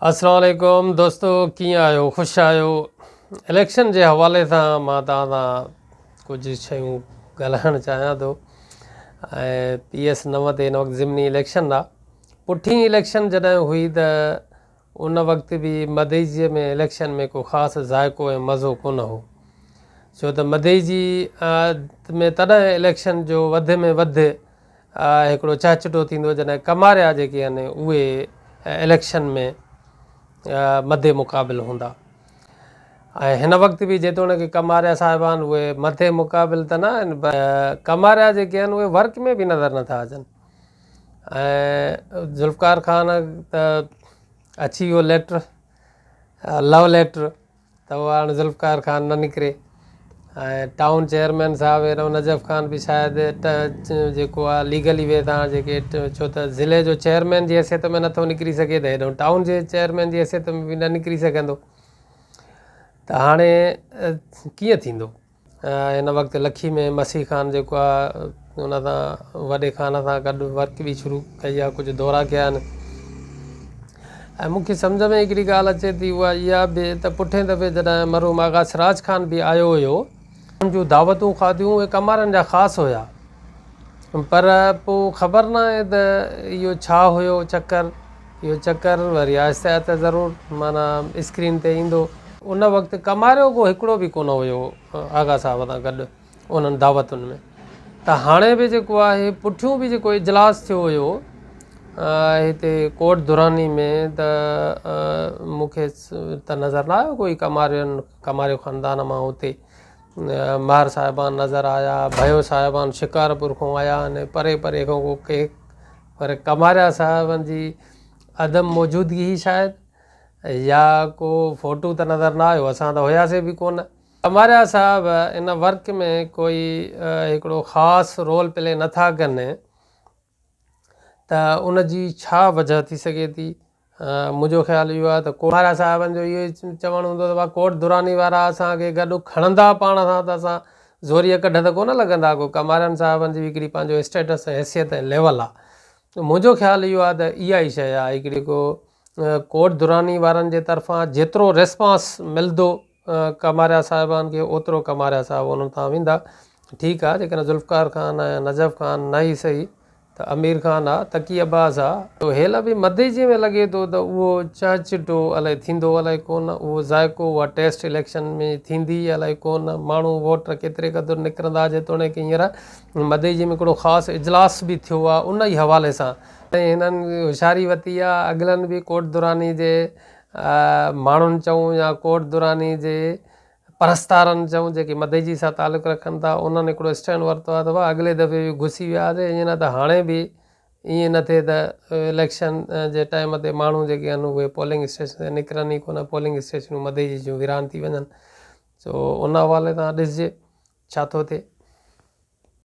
السلام عليڪم دوستو ڪيئن آهيو خوش آهيو اليڪشن جي حوالي سان مان توهان سان ڪجهه شيون ڳالهائڻ چاهيان ٿو ۽ پي ايس نو تي هن وقت ضمني اليڪشن آ پٺين اليڪشن جڏهن هئي ته ان وقت به مدئجي ۾ اليڪشن ۾ ڪو خاص ذائقو ۽ مزو ڪونه هو ڇو ته مدئجي ۾ تڏهن اليڪشن جو وڌ ۾ وڌ هڪڙو چهچٽو ٿيندو جڏهن ڪماريا جيڪي آهن اهي اليڪشن ۾ مد مقابل هوندا ۽ هن وقت به جيتوڻيڪ ڪماريا صاحبان اهي مد مقابل ته نه آهن پر ڪماريا جيڪي آهن اهي ورڪ ۾ به نظر نٿا اچن ۽ ذوالفقار خان ته اچي ويو ليٽر لو ليٽر ته اهو هاڻ ذوالفقار خان نه نڪري ۽ ٽائون چيئرمين صاحب هيڏانهن نجف خان به شايد جيڪو آهي ليگلي وي تان جيڪي ڇو ته ضلعي جو چيئرمين جي حيثيت ۾ نٿو نڪري سگهي ته هيڏانهن ٽائون جي چيئرمين جي حيثيت ۾ به نه نڪري سگهندو ته هاڻي ڪيئن ٿيندو هن وقت لکي ۾ مسيح خان جيڪو آ ان سان وڏي خان سان گڏ ورڪ به شروع ڪئي آ ڪجهه دورا ڪيا آهن ۽ مون کي سمجهه ۾ هڪڙي ڳالهه اچي ٿي اها اها به ته پٺين دفعي جڏهن مرحوم آغا سراج خان به آيو هيو ان جون دعوتون کاڌيون اهي ڪمارن جا خاص هيا پر پوء خبر ناهي ته اهو ڇا هيو چڪر اهو چڪر وري آهستي آهستي ضرور معنيٰ اسڪرين تي ايندو. ان وقت ڪماريو ڪو هڪڙو به ڪونه هيو آغا صاحب سان گڏ انهن دعوتن ۾ ته هاڻي به جيڪو آهي پٺيون به جيڪو اجلاس ٿيو هيو هتي ڪوٽ دراني ۾ ته مون کي ته نظر نه آيو ڪوئي ڪمارين ڪماريو خاندان مان اتي مهر صاحبان نظر آيا ڀيو صاحبان شڪارپور کان آيا آهن پري پري کان ڪو ڪي پر ڪماريا صاحبن جي عدم موجودگي هئي شايد يا ڪو فوٽو ته نظر نه آيو اسان ته هياسي به ڪونه. ڪماريا صاحب ان ورڪ ۾ ڪوئي هڪڙو خاص رول پلي نه ٿا ڪن ته ان جي ڇا وجه ٿي سگهي ٿي منهنجو خيال اهو آهي ته ڪوهارا صاحبن جو اهو ئي چوڻ هوندو ته ڀا ڪوٽ دراني وارا اسان کي گڏ کڻندا پاڻ سان ته اسان زوريء ڪڍ ته ڪونه لڳندا ڪو ڪمارن صاحبن جي به هڪڙي پنهنجو اسٽيٽس ۽ حيثيت ۽ ليول آهي منهنجو خيال اهو آهي ته اها ئي شيء آهي هڪڙي ڪو ڪوٽ دراني وارن جي طرفان جيترو ريسپانس ملندو ڪماريا صاحبان کي اوترو ڪماريا صاحب انهن تان ويندا ٺيڪ آهي جيڪڏهن ذوالفقار خان ۽ نجف خان نه ئي سهي ته امير خان آ، تقي عباس آ. تو هيل به مدئجي ۾ لڳي ٿو ته اهو چهچٽو الائي ٿيندو الائي ڪونه، اهو ذائقو اها ٽيسٽ اليڪشن ۾ ٿيندي الائي ڪونه، ماڻهو ووٽر ڪيتري قدر نڪرندا جيتوڻيڪ هينئر مدئجي ۾ هڪڙو خاص اجلاس به ٿيو آ ان ئي حوالي سان. ۽ هنن هوشياري وتي آ، اڳلن به ڪوٽ دراني جي ماڻهن چئون يا ڪوٽ دراني جي پرستارن چئون جيڪي مدئجي سان تعلق رکن ٿا انهن هڪڙو اسٽينڊ ورتو آهي ته ڀاء اڳلي دفعي به گهسي وياسي ائين نه ته هاڻي به ائين نه ٿئي ته اليڪشن جي ٽائيم تي ماڻهو جيڪي آهن اهي پولنگ اسٽيشن تي نڪرن ئي ڪونه پولنگ اسٽيشنون مدئجي جون ويران ٿي وڃن سو ان حوالي سان ڏسجي ڇا ٿو ٿئي.